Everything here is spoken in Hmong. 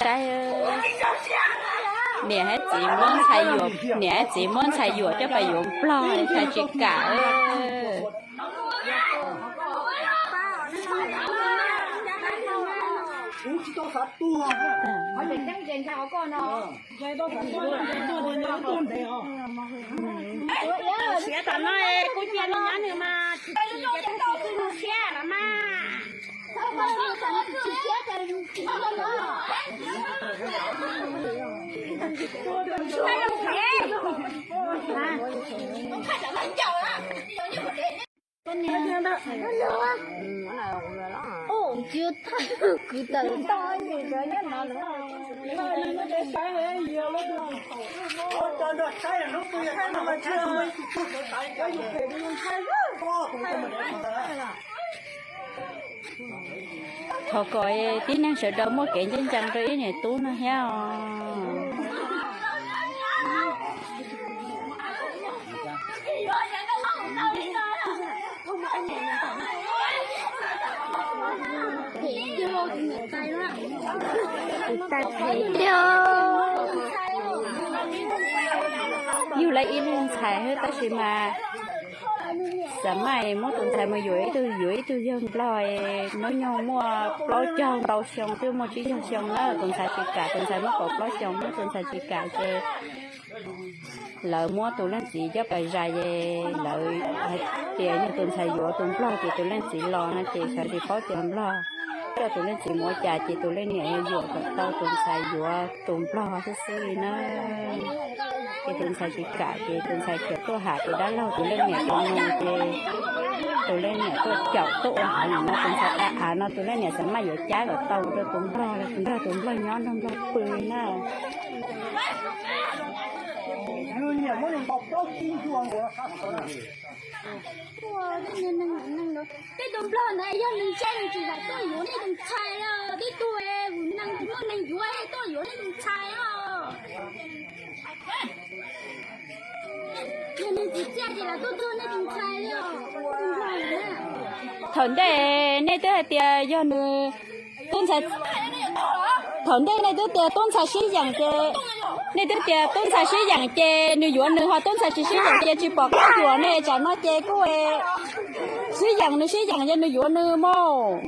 saib, niam thiab txiv muab ntxhais yuam, niam thiab txiv muab ntxhais yuam coj pais yuav nplog, ntxhais tsis kam. Siav tom no kuv cia li nyob nws mas, siav los mas. Thov kom tib neeg sawv daws muaj kev ncaj ncees rau ib niam tub no thiab os. Yug lawv ib leeg ntxhais xwb tab sis mas xav mas muab tus ntxhais mus yuav ib tug, yuav ib tug yawg nplog, hnub nyoog muaj plaub caug ntau xyoo, twb muaj tsib caug xyoo na, tus ntxhais tsis kam, tus ntxhais muaj kaum plaub xyoo, muab tus ntxhais tsis kam ces lawv muab tus leej txiv coj pais zais es lawv hais tias yog tus ntxhais yuav tus nplog ces tus leej txiv los no ces xyov tsis paub tias nplog coj tus leej txiv mus ua cas ces tus leej niam yuam kom tau tus ntxhais yuav tus nplog xwb xwb li na. Ces tus ntxhais tsis kam ces tus ntxhais khiav tuaj hais tus dab laug tus leej niam tus nus ces tus leej niam tuaj caum tuaj ua heev no, tus ntxhais av av no tus leej niam xav mas yuav cab kom tau rau tus nplog, nrog tus nplog nyob nrog nplog pw na. Tej tus nplog ntawd yog nws ntse nws tsis kam tuaj yuav nej tus ntxhais os, tej tug neeg muaj neeg yuav tuaj yuav nej tus ntxhais os. Yog nws tsis txiaj ces lam tuaj tuag nej tus ntxhais li os. Thaum ntej nej twb hais tias yog nws tub ntxhais, thaum ntej nej twb tias tub ntxhais sib yeem ces, nej twb tias tub ntxhais sib yeem ces nws yuav nws, ho tub ntxhais tsis sib yeem ces tsis pom qab yuav ne, tsam no ces kuj sib yeem, nws sib yeem ces nws yuav nws mus.